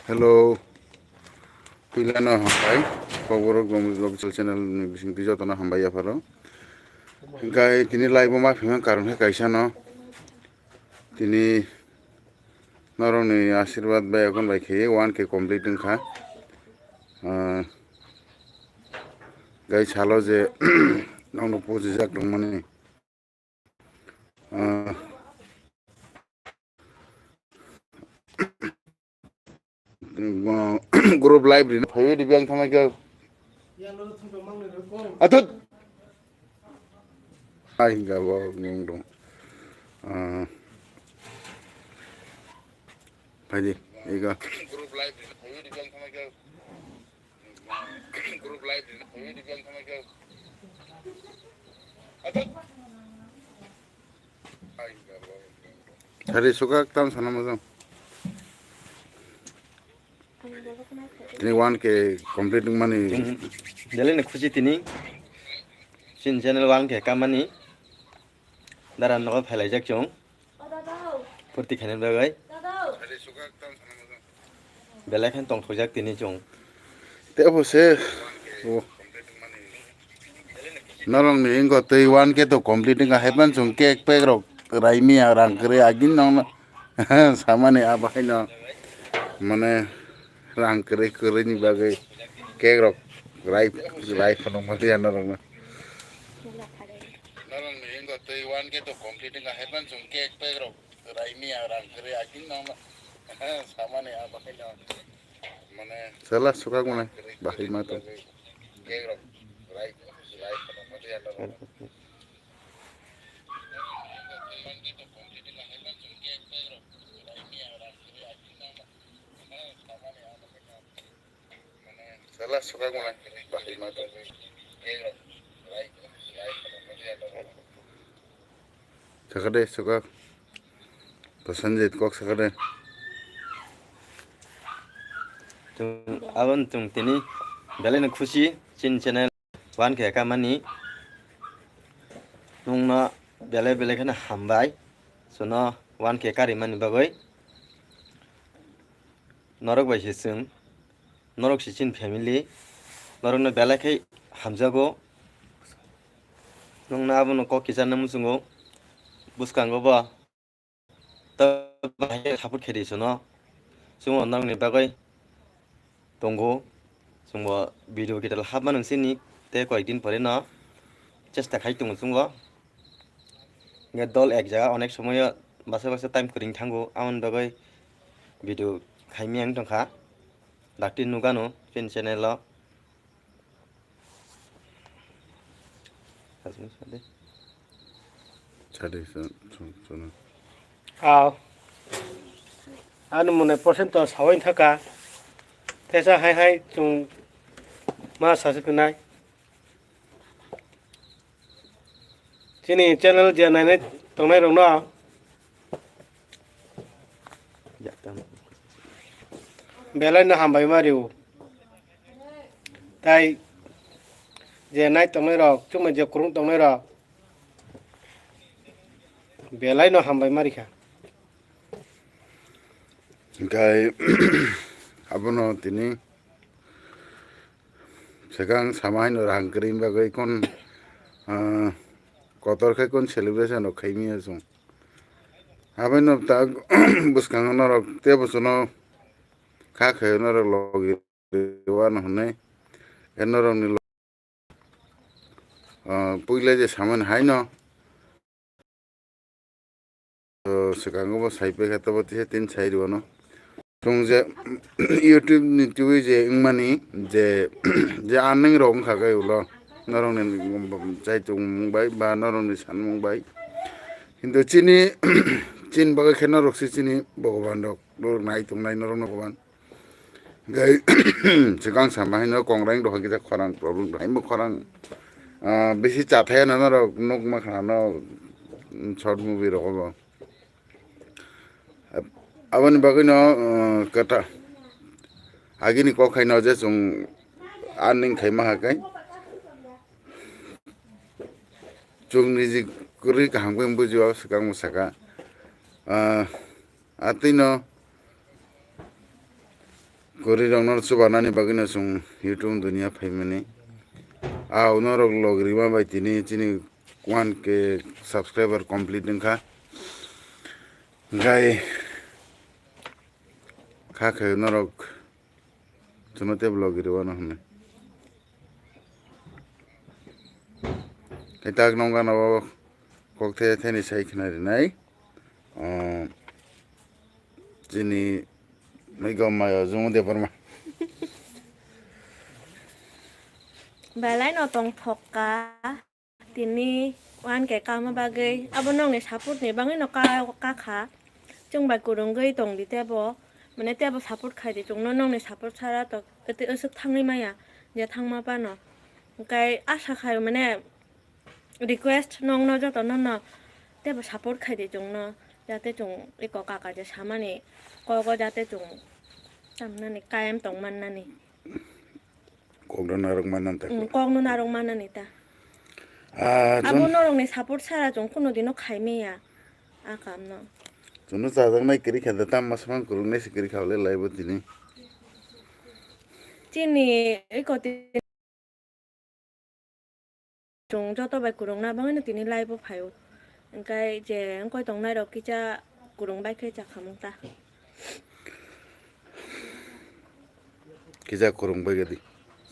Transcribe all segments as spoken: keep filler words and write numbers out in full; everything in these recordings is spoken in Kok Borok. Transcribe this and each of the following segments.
Hello. Puilano hambai. Kokborok Gomez Official Channel ni bisingtwi jotono hambai yapharo. Hingkai tini live o ma phima karon khe kaisa no. Tini norokni asirwad bai akon bai khe one K complete wngkha. Ah, gai salo je nokno pujijak tongmani. Ah, group live rina phaio di biyang thangma khe. Athut. Ai ga bo nung dong. Ah, phaidi, ega. Group live rina phaio di biyang thangma khe. Hari suka tam sana mojang. Tini one K complete mani. Jale ni khusi tini. Sin channel one K kamani. Dara nogo phailai jak chong. Purti khaina bagwi. Belai khan tongthokjak tini chwng. Tei obo se, o. Norokni wngkha tei one K to complete wngkha, haiphano chwng cake pack rok raimia rang kwrwi agini nokno samani abo haino mane rang kwrwi kwrwini bagwi cake rok rai rai phano maliya norokno. Norokni wngkha tei one K to complete wngkha, haiphano chwng cake pack rok raimia rang kwrwi agini nokno samani abo haino mane. Sala suka guna bahai ma to. Sala suka guna bahai ma to. Sakade suka. Prosenjit kok sakade. Chwng abon chwng tini belai no khusi chini channel one K kamani. Nungno belai belai kheno hambai. Chwngno one K karimani bagwi. Norok bai se chwng. Norok se chini family. Norokno belai khe hamjago. Nungno abono kok kisa no muchungo. Bwskango bo. To bahai support khe di chwngno. Chwngno norokni bagwi tongo. Chwngbo video kital hapma nung sini tei koyek din pore no chesta khai tongo chwngbo. Hingke dol ek jaga onek somoyo basa basa time kwrwng thango, aboni bagwi video khaimya wng tongkha. Dakti nukano chini channel o. Sadi sa, sa, sa, sa. Aw. Ano mone percent to sawai thaka. Tesa hai hai chung ma sasi kunai. Chini channel je nainai tongnai rokno belai no hambai ma rio. Tai je nai tongnai rok, chukmai je kwrwng tongnai rok belai no hambai ma rikha. Hingkai abono tini Swkang sama haino rang kwrwini bagwi kon, ah, kotor khe kon celebration rok khaimaya chwng. Habaino ta bwskango norok tei bosono kha khe norok logi wano hwnwi. E norokni lo-, ah, puila je samani haino. To swkango bo sai paikha, tobo tisa tin sai rwano. Chwng je YouTube ni twiwi je wngmani je, je earning rok wngkha khe ulo norokni chaichung mung bai ba norokni sanmung bai. Hintu chini, chini bagwi khe norok se chini Bhogoban rok, norok nai tongnai norok no Bhogoban. Gai swkang sama haino kongrang dohoi kisa khorang problem dohai mo khorang, ah, bisi chathai no norok nukma khana no short movie rok bo. Aboni bagwi no, ah, kata agini kok hai no je chwng earning khai ma ha kai chwng niji kwrwi kaham khe buji o swkang bwsaka, ah, atwi no Kwrwi rokno chubanani bagwino chwng YouTube dunia phaimani. Au norok log rima bai tini chini one K subscriber complete wngkha. Hwnkhe kha khe norok chwngno tei vlog rwano hwnwi. Kaitak nokgana o kok the theni sai khna rinai. Chini mai gom mayo Jumu Debbarma. Belai no tong thokka. Tini one K kama bagwi abo nokni support ni bagwi no ka kakha. Chwng bai kwrwngwi tong di tebo. Mane tebo support khai di chwngno, nokni support sara to tei aswk thangwi maya je thangma phano. Hwnkhe asa khai mane request nokno jotono no tebo support khai di chwngno, jate chwng eko kaka je samani kogo jate chwng tamnani kayam tong mannani. Kokno narwk mannani ta. Mm, kokno narwk mannani ta. Ah, abo chwng norokni support sara chwng kuno dino khai maya a kamno. Chwngno chajaknai kwrwi kha da, tamma swkang kwrwngnai se kwrwi kha le laibo tini. Chini eko tini chwng joto bai kwrwngna bagwino tini live o phaio. Hwnkhe je wngkoi tongnai rok kisa kwrwng bai khe chakhamung ta. Kisa kwrwng bai gadi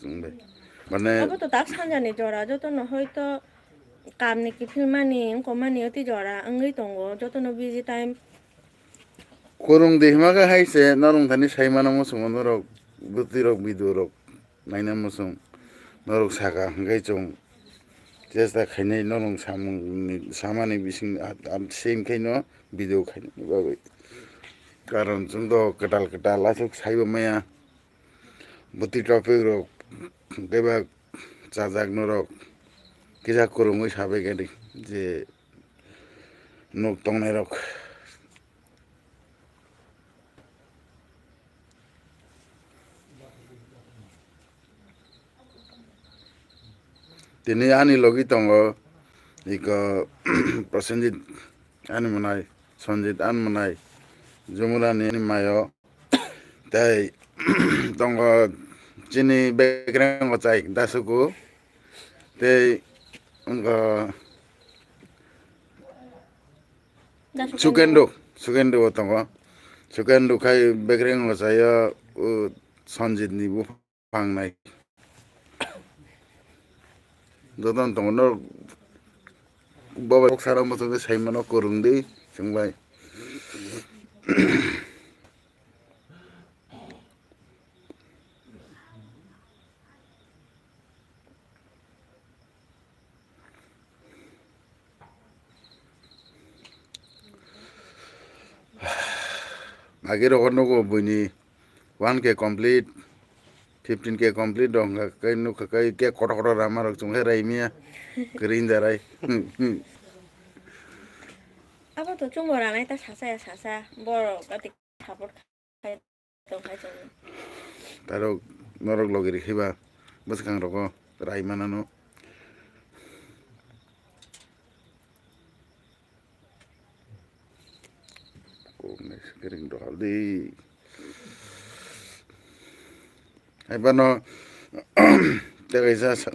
chwng bai. Mane abo to tak sanjani jora jotono hoito kamni kiphilmani wngkomani oti jora wngwi tongo, jotono busy time. Kwrwng de hima khe hai se norok thani sai mano muchungo norok bwtwi rok video rok. Naina muchung norok saka hwnkhe chwng chesta khainai norok samungni samani bising a-, a-, same khaino video khainani bagwi. Karon chwngno kwtal kwtal aswk saibo maya. Bwtwi topic rok kaiba chajak norok kisa kwrwngwi sabai kani je nuk tongnai rok. Tini ani logi tongo iko Prosenjit ani mwnai, Sonjit ani mwnai, Jumulani ani mayo, tei tongo chini bekreng ochai Dasuku, tei wngkha Sukendru, Sukendru bo tongo. Sukendru khai bekreng bo chaio, o Sanjit ni buphang nai. Dodon tongo no bobo kok sara mo tongwi sai mano kwrwng di chwng bai. Agi rogo nugo buini one K complete, fifteen K complete rok hwnkha khe nukha khe cake kotor kotor rama rok chwng khe raimiya kwrwi da rai. Abo to chwngbo ranai ta sasa ya sasa borok ati support khai tong khai chwng. Tarok norok logi rikhiba bwswkang rogo rai manano. Koknai swkering dohal di. Hai bano tei kaisa sa-,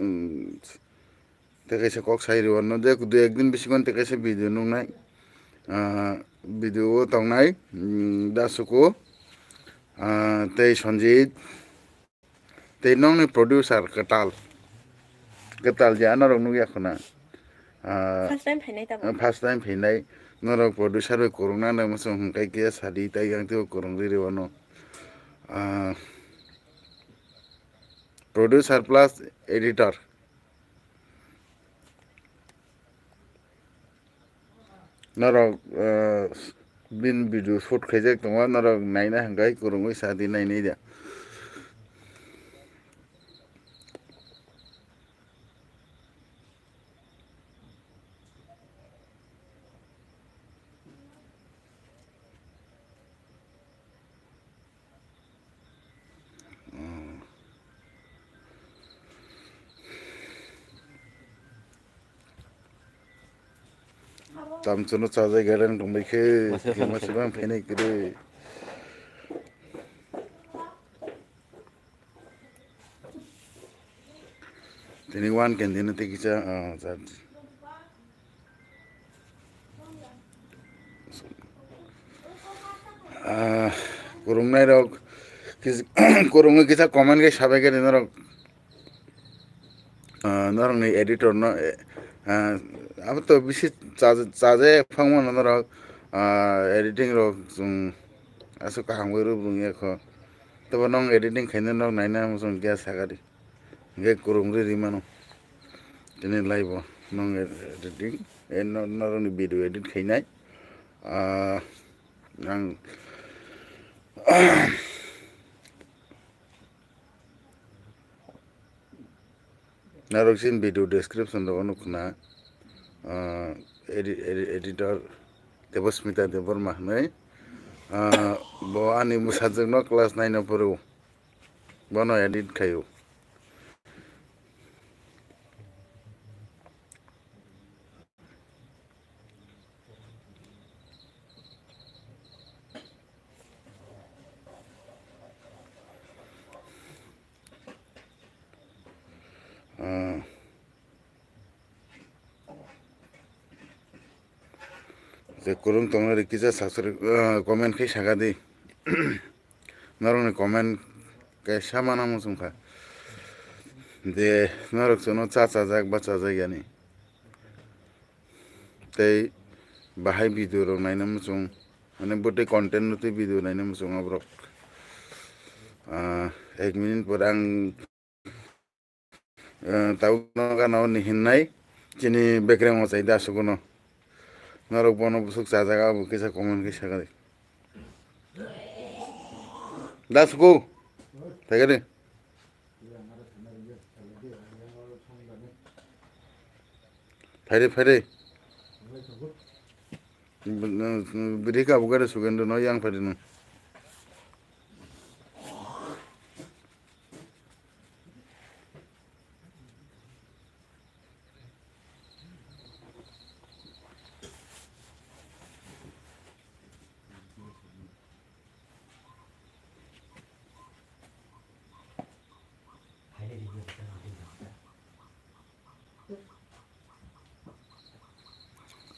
tei kaisa kok sai rw no je dui ek din bisingo tei kaisa video nuknai. Ah, video o tongnai, mm, Dasuku, ah, tei Sanjit. Tei nokni producer kwtal. Kwtal je anorok nukya khuna. Ah, first time phainai tamo? First time phainai. Norok producer bai kwrwngna nang muchung hwnkhe khe sadi tai yang teibo kwrwngri rw ano. Ah, producer plus editor. Norok, eh, bini video shoot khaijak tongo, norok naina hwnkhe kwrwngwi sa di nainai da. Tamchwno chajai gadang tongbai khe, kima sebang phainai kwrwi. Tini one candidate tei kisa, ah, jat-, ah, kwrwngnairok kis-, kwrwngwi kisa comment khe sabai khe norok, ah, norokni editor no, eh, ah, abo to bisi chaja-, chaja phangmano norok, ah, editing rok chwng aswk kaham khe rwbwrwng ya kho. Tei bo nong editing khaina nok naina muchung khe sakadi. Hingke kwrwng ri ri mano. Tini live o nong editing, eh, no-, norokni video edit khainai. Ah, ang norok chini video description rogo nukna, ah, edi-, edi-, editor Debosmita Debbarma hinwi. Ah, bo ani bwsajwkno class nine o phuru. Bono edit khaio. Ah. Je kwrwng tongnai rikisa subscribe, ah, comment khe sakadi. Norokni comment kaisa mana muchungkha. Je norok chwngno cha chajak ba chajak yani. Tei bahai video rok naina muchung. Mane bwtwi content no tei video naina muchung aborok. Ah, ek minute pore ang Eh, tabukno gana o ni hinnai chini bekreng o chai da sukuno. Norok bono bwswk chajak abo kisa comment khe sakadi. Da suku. Thagadi. Phaidi phaidi. Bwrwi ka bukari sukendo no yang phaidi no.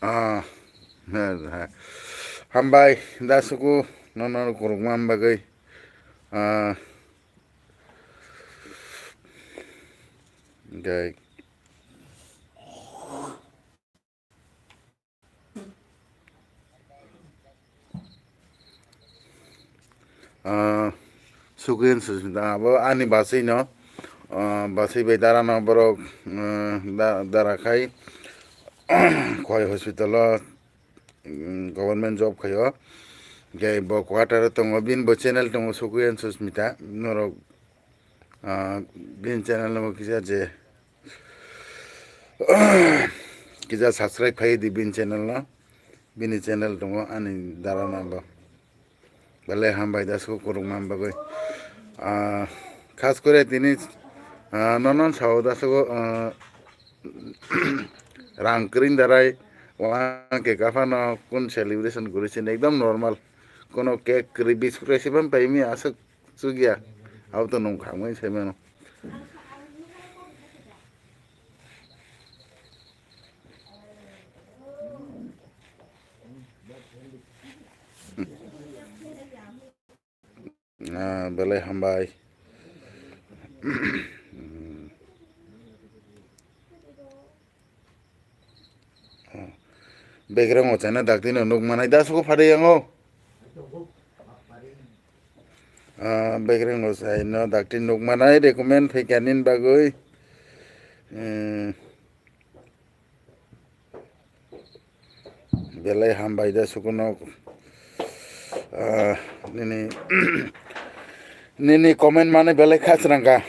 Ah, hambai, da suku, nono kurukma bagwi. Ah, okay. Ah, Sukuyen Susmita, abo ani basui no, ah, basui bai dara no borok, ah, da-, dara khai, Khowai hospital o, mm, government job khaio. Hingke bo quarter o tongo, bini bo channel tongo Sukuyen Susmita, norok, ah, bini channel no kisa je, kisa subscribe khai di bini channel no. Bini channel tongo ani dara no bo. Belai hambai da suku kurukma bagwi. Ah, khas kore tini, ah, nonon sao da suku, ah, rang kring darai, wang ke kaphano kun celebration guri sini ekdom normal. Kono cake kwrwi biscuit rwi sibam paimi aswk chukya. Abo to nung khamwi sai mano. Ah, belai hambai. Background o chana dakti no nuk manai da suku phari yango. Ah, background o chai no dakti nuk manai recommend phaikha nini bagwi. Hmm. Belai hambai da sukuno, ah, nini, nini comment mane belai khasrangkha.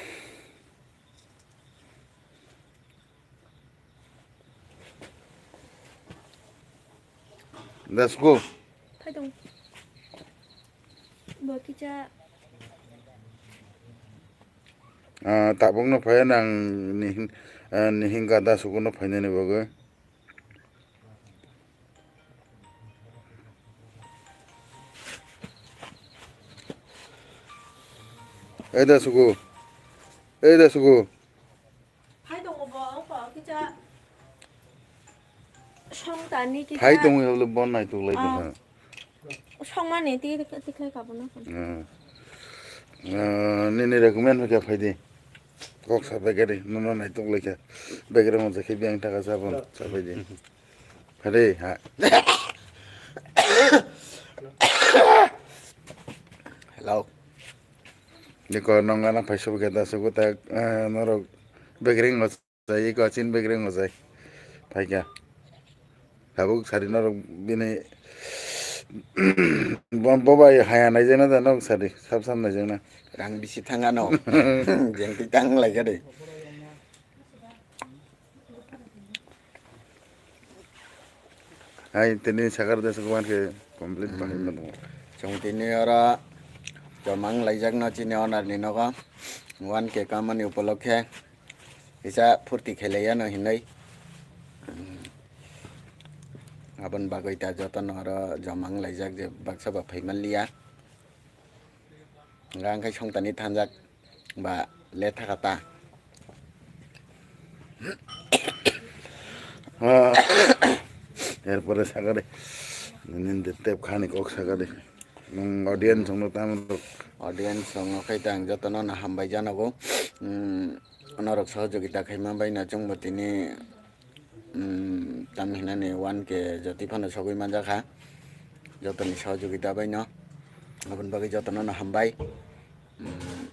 Da suku. Phaidong. Bo kicha. Ah, tabukno phai nang nihin, ah, nihin gada sukuno phainani bagwi. Ei da suku. Ei da suku. Phai tongo Ani kisa phai tongwi holo bon nai tuklai tongkha. Songmani ti ti khlai kabo no. Hmm. Ah, nini recommend hokya phai di. Kok sa begari nono nai tuklai kha. Begari mo jakhe biang taka sabon sa phai di. Phai di ha. Hello. Diko nong ana phai subu khe da sugu ta, ah, norok begari ngo. Jai eko chin begreng ojai. Phaikha. Tabuk sari norok bini bo, bo bai haya naijakna da norok sari. Sab sab naijakna. Rang bisi thangano. Jengtwi tang laikha de. Hai, tini sakar de sukuman ke complete bahai mano. Chwng tini oro jomang laijakno chini owner ni nogo one K kamani upolokhe kisa phurti khelaiya no hinwi. Aboni bagwi ta jotono oro jomang laijak je baksa ba phaimanliya. Hwnka hwnkhe songtani thanjak ba le thaka ta. Ah, erpore sakari. Nini de tep khani kok sakari. Nung audience songno tamo rok. Audience songno khai tang jotono no hambai janogo. Mm, norok sohojogita khaima bai no chwngbo tini, mm, tam hinani one K joti phano sogwi manjakha. Jotoni sohojogita bai no. Aboni bagwi jotono no hambai. Mm,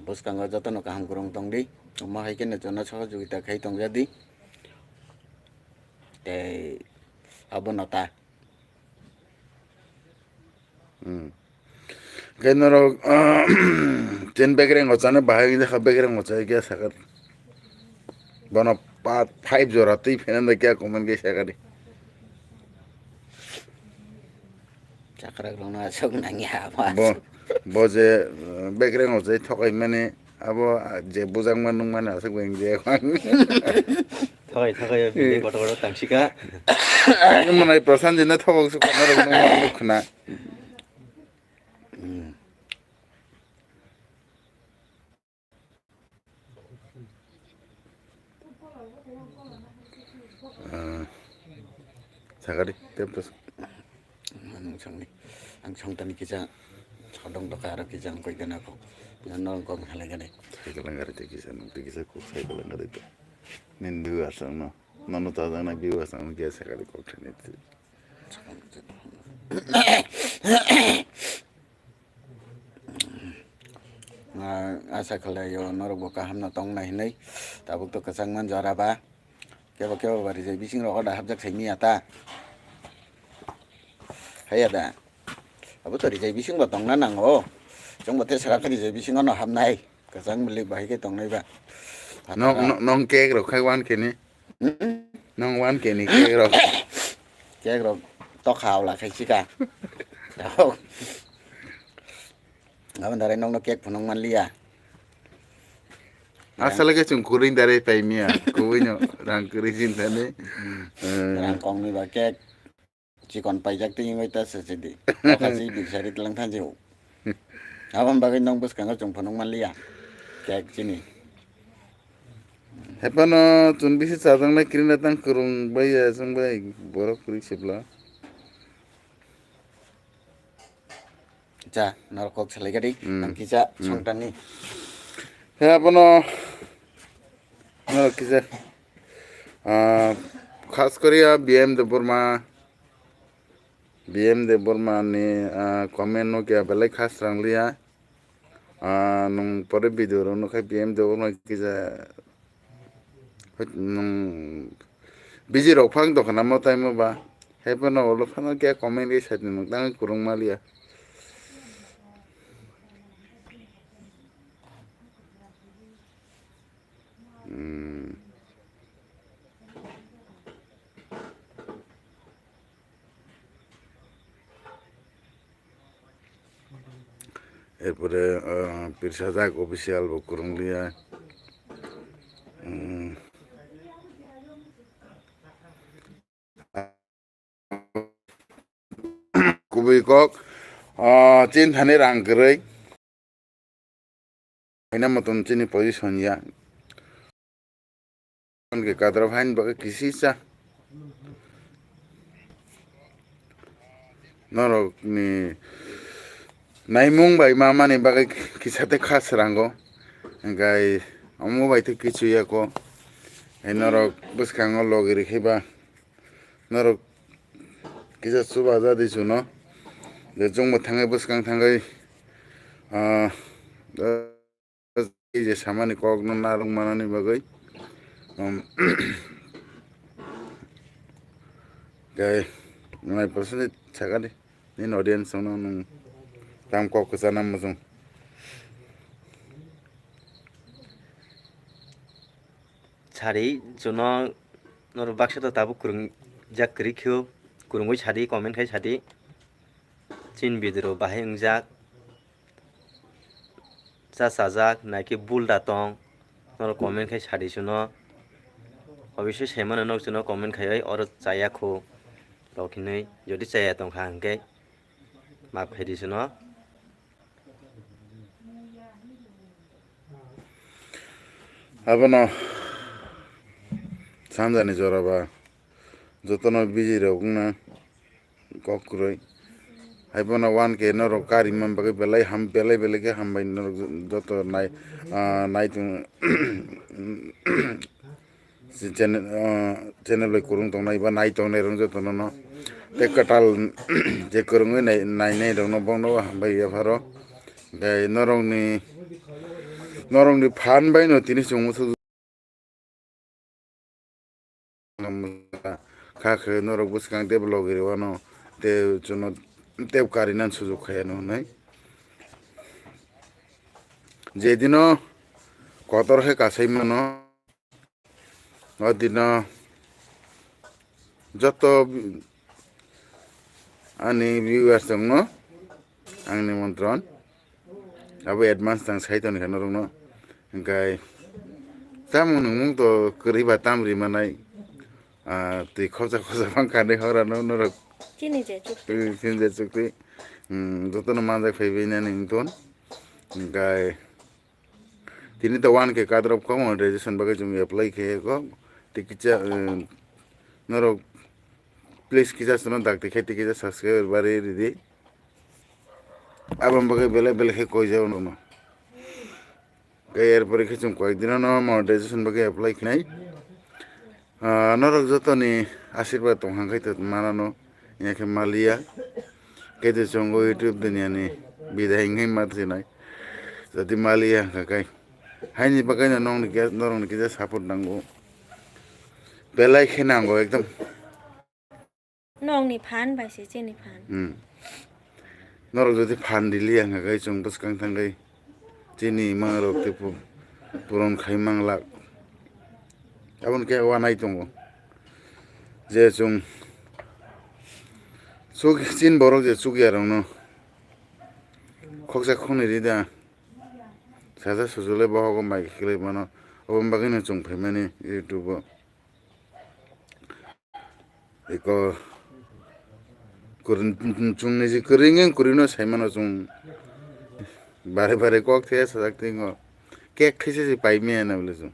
bwskango jotono kaham kwrwng tongdi. Omo hai khe no jotono sohojogita khai tongjadi. Tei abono ta. Hmm. Khe norok, chin begreng ochana bahai wngya kha, begreng ochai khe sakha. Bono pa five jora twi phena da kya comment khe sakha di. Chakrak rokno aswk nangya ba. Bo, bo je, uh, begreng ochai thokai mani. Abo, ah, je bujakma nungmani aswk bai wngya. Thokai, thokai, bini kotor kotor tangsika. Manai Prasanjit no thokok se kotor nungmani khna. Hmm. Ah, sakari, tep tos. Ang songni, ang songtani kisa sodong doka aro kisa ang koi gana ko. Pina norong kong halai gani. Cycle ang gari te kisa, nung te kisa kuk cycle ang gari te. Nin view asang no. Nono ta jang na view asang no kisa sakari kok thani te. Ah, asa khalai yo norok bo kaham no tong nai hinui. Tabuk to kwchangma jora ba. Kebo kebo ba rijai bising rogo da hapjak sai miya ta. Haiya da. Abo to rijai bising bo tongna nango. Chwng bo te sara khe rijai bisingo no hapnai. Kwchang milik bahai khe tongnai ba. Nong, nong, nong cake rok khai wan khe ni. Hmm? Nong wan khe ni cake rok. Cake rok to khaola khai sika. Aboni darai nokno cake phunuk manliya. Aswk khe chwng kwrwini darai paimiya, kwbwino rang kwrwi chini thani. Hmm. Eh. Rang kongni ba cake chikon paijak twi wngwi ta se chidi. Tokha si birsari tlang thansi o. Aboni bagwi nok bwskango chwng phunuk manliya cake chini. Hephano chwng bisi chajaknai kwrwina tang kwrwng bai ya chwng bai borok kwrwi sibla. Cha, norok kok salai gadi, hmm, ang kisa, hmm, songtani. He, abono, norok kisa, ah, khas koriya B M Debbarma, B M Debbarma ni, ah, comment no kya belai khas rang liya. Ah, nung pore video rok nukha B M Debbarma kisa Hoi, nung busy rok phang tongkha na mo time o ba. Hai phano ulo phano khe comment khe sai di nung tang kwrwng ma liya. Hmm. Erpore, ah, Pirsajak official bo kwrwng liya. Hmm. Kubui kok, ah, chini thani rang kwrwi. Haina motom chini position ya. Ke kadra phaini bagwi kisi cha. Norokni naimung bai ma mani bagwi kisa tei kha srango. Hingkai omo bai tei kichu yako. Hai norok bwskango logi rikhiba. Norok kisa chubaja di chuno. Je chwngbo thangwi bwskang thangwi, ah, je samani kokno narwk manani bagwi, um, tei nai percent sakani nini audience no nwng tam kok kwchana muchung. Sari chuno norok baksa to tabuk kwrwngjak kwrwi khio, kwrwngwi sadi, comment khai sadi. Chin video bahai wngjak. Cha chajak, naikhe bul da tong, norok comment khai sadi chuno. Obviously saimano nok chuno comment khaiwi oro chaya kho rok hinwi, jodi chaya tongkha hwnkhe map khaidi chuno. Abono sanjani jora ba jotono busy rok wngna. Kok kwrwi. Hai bono one K norok kari man bagwi belai ham, belai belai khe hambai norok joto nai, ah, nai tong, si channel, ah, channel bai kwrwng tongnai ba nai tongnai rok jotono no. Tei kwtal je kwrwngwi nai, nainai rokno bono hambai yapharo. Tei norokni, norokni phan bai no tini chwng muchuk kha khe norok bwskang tei vlog ri wano tei chuno tei karinan sujuk khaiyano hwnwi. Jedino kotor khe kasai mano, o dino joto ani viewers rokno ang nimontron. Abo advance tang sai toni kha norokno. Hingkai tamung nungmung to kwrwi ba tam ri manai. Ah, twi khorsa khorsa bang kani hora no norok. Chini je chukti. Twi, chini je chukti. Hmm, jotono manjak phai bai nani wngton. Hingkai tini to one K cut off kok monetization bagwi chwng apply khe kok. Tei kisa, eh, norok please kisa chwngno dakti khai tei kisa subscriber bari ridi. Aboni bagwi belai belai khe koi jao nono. Tei erpore khe chwng koyek dino no monetization bagwi apply khnai. Ah, norok jotoni asirwad tong hang khai to manano, ya khe maliya. Khe to chwng o YouTube duniya ni bidai hinwi ma thinai. Jodi maliya hwnkha khai. Haini bagwi no nongni khe, norokni kisa support nango. Belai khe nango ekdom. Nokni phan bai se chini phan. Hmm. Norok jodi phan riliya hwnkha khe chwng bwskang thangwi chini mangrok tei pu-, puron khai manglak. Aboni khe wanai tongo. Je chwng chuk-, chin borok je chukya rokno khoksa khoknwi rida. Saja susulai bohogo mai khe kwlai mano. Oboni bagwino chwng phaimani YouTube o. Eko kwrwng, chwng niji kwrwng wng kwrwino saimano chwng bare bare kok thaya sajak twi ngo kek thaisa se paimaya na bwle chwng.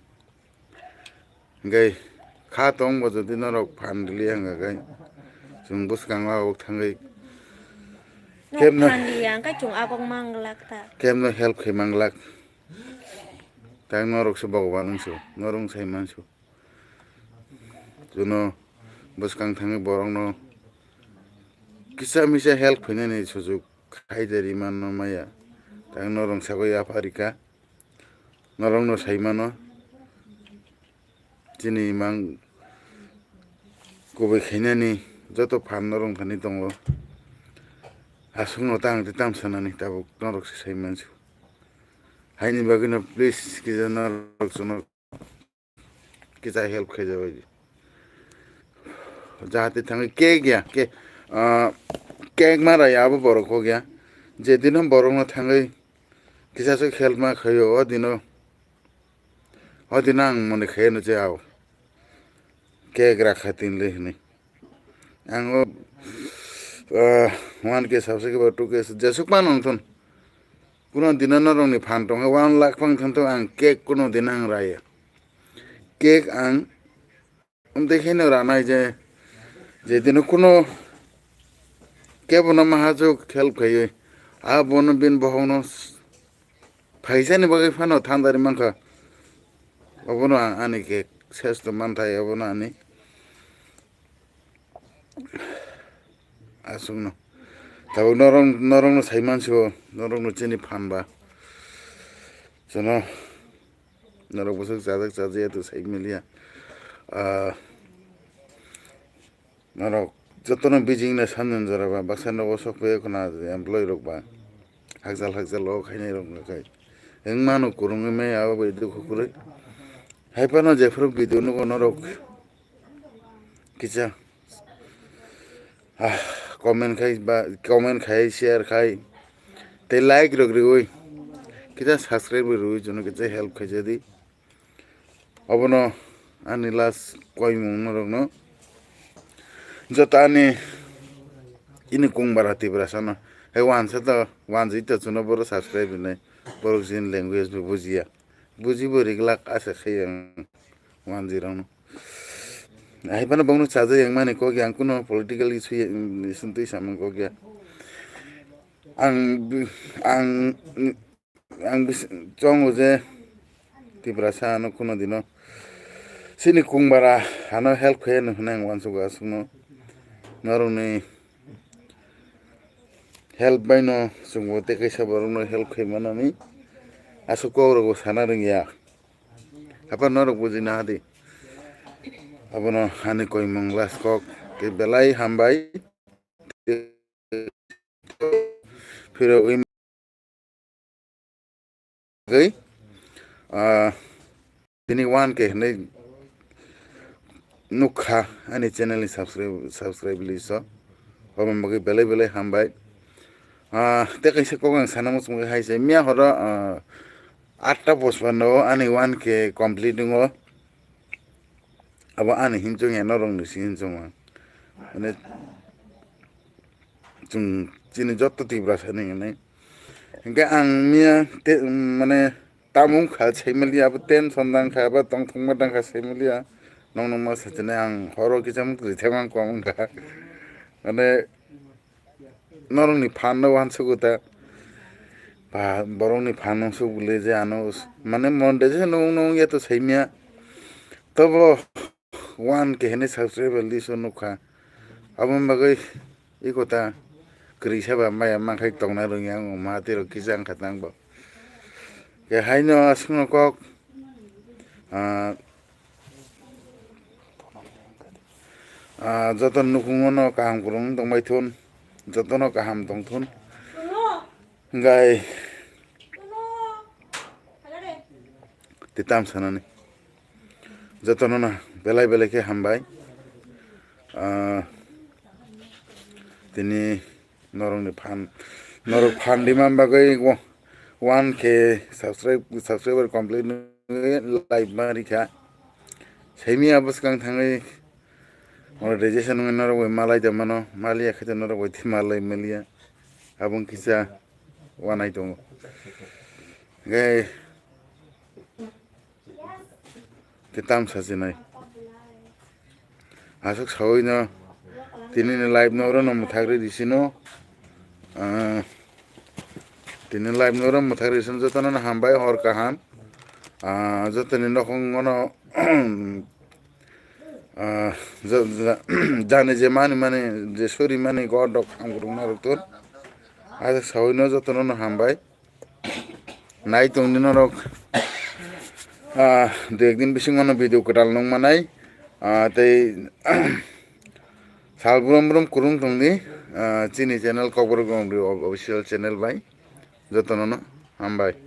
Hingke kha tong bo jodi norok phan rili hwnga khe chwng bwskango agok thangwi kebno phan rili hwnga khe chwng agok manglak ta. Kebno help khai manglak. Tang norok se Bhogoban wngsu, norok sai mansu. Chuno bwskang thangwi borokno kisa misa help khainani sujuk khai de ri mano maya. Tang norok sagwi yapha rikha. Norokno sai mano. Chini imang kubui khainani joto phan norok thani tongo. Aswkno tang tei tam sanani tabuk norok se sai mansu. Haini bagwino please kisa norok chuno kisa help khaijak bai di. Jahate thangwi cake ya, ke, ah, cake ma raya abo borok kok ya. Je dino borokno thangwi kisa se help ma khaio, o dino, o dino ang mone khaio no je ao. Cake rakha tin le hini. Ang o, ah, one K subscriber, two K jesuk ma nong thun. Kuno dino norokni phan tongkhe one lakh phang thun to ang cake kuno dino ang raya. Cake ang Amtwi kheno ranai je, je dino kuno kebono mahajuk help khaiwi, abono bini bohokno phaisani bagwi phano thandari mankha. Obono ang ani khe sesto manthai, obono ani aswkno. Tabuk norok, norokno saimansio, norokno chini phan ba. Chwngno norok bwswk chajak chajakya to sai maliya. Ah, norok jotono bijing na samjwn jora ba, baksa nogo sok phaio khna employee rok ba. Hakjal hakjal o khainai rok no khai. Wng mano kwrwngwi maya abo bai dukhu kwrwi. Hai phano jephuru video nugo norok kisa, ah, comment khai ba, comment khai, share khai, tei like rok riwi, kisa subscribe bo riwi, jono kisa help khaijadi. Obono ani last koimung norokno. Joto ani ini kung bara Tiprasano. Hai wansa to, wanjwi to chuno boro subscribe rinai. Borok jin language bo bujiya. Bujibo riglak asa khai ang wanjwi rokno. Hai phano bongno chajak yang mani kok ya, ang kuno political issue ya, issue twi samung kok ya. Ang, ang, ang bis-, chongo je Tiprasa ano kuno dino sini kung bara ano help khe no hwnwi ang wansugo aswkno. Norokni help bai no chwngbo tei kaisa borokno help khai manani aswk kok rokbo sana rwngya. Haphar norok bujina hadi. Abono hani koimung last kok tei belai hambai. Phirogwi bagwi, ah, tini one K hinwi nukha ani channel ni subscribe, subscribe list o. Omo bagwi belai belai hambai. Ah, tei kaisa kok ang sana muchungwi hai se miya horo, ah, atta pochpanno ani one K complete wngo. Abo ani hinsong ya norok ni si hinsong ang. Mane chwng chini joto Tiprasa ni hinwi. Hinkhe ang miya te, mane tamung kha sai maliya, abo tension dang kha, abo tongthokma dang kha sai maliya. Nong nong ma sachine ang horo kisa muk ri thang ang kwmang kha. Mane norokni phan no wansugo ta. Ba, borokni phan no suk bwle je ano s-, mane monetization nung nung ya to saimya. Tobo one K hene subscriber list o nukha. Aboni bagwi iko ta kwrwi saba maya mankhai tongna rwngya ang ma tei rok kisa wngkha tang bo. Ke haino aswkno kok, ah, Ah, joto nukhungo no kaham kwrwng tongbai thun, joto no kaham tong thun. Gai tei tam sanani joto no na belai belai khe hambai. Ah, tini norokni phan, norok phan rima bagwi wo-, one K subscribe, subscriber complete nwi live ma rikha. Saimia bwskang thangwi monetization wngwi norok bai malai da mano, maliya khe norok bai tei malai maliya. Abong kisa wanai tongo. Gai Tei tam sajinai. Aswk sawi no tini ni live no oro no mwthagri di sino. Ah, tini live no oro mwthagri sino joto no hambai hor kaham. Ah, joto ni nokhong no, ah, ja-, ja-, jani je mani mani je suri mani god dok hamkurung narok ton. Aswk sawi no joto no hambai. Nai tongdi norok, ah, dui ek din bisingo no video kwtal nung manai, ah, tei sal brum brum kurung tongdi, ah, chini channel Kokborok Gomri official channel bai jotono no hambai.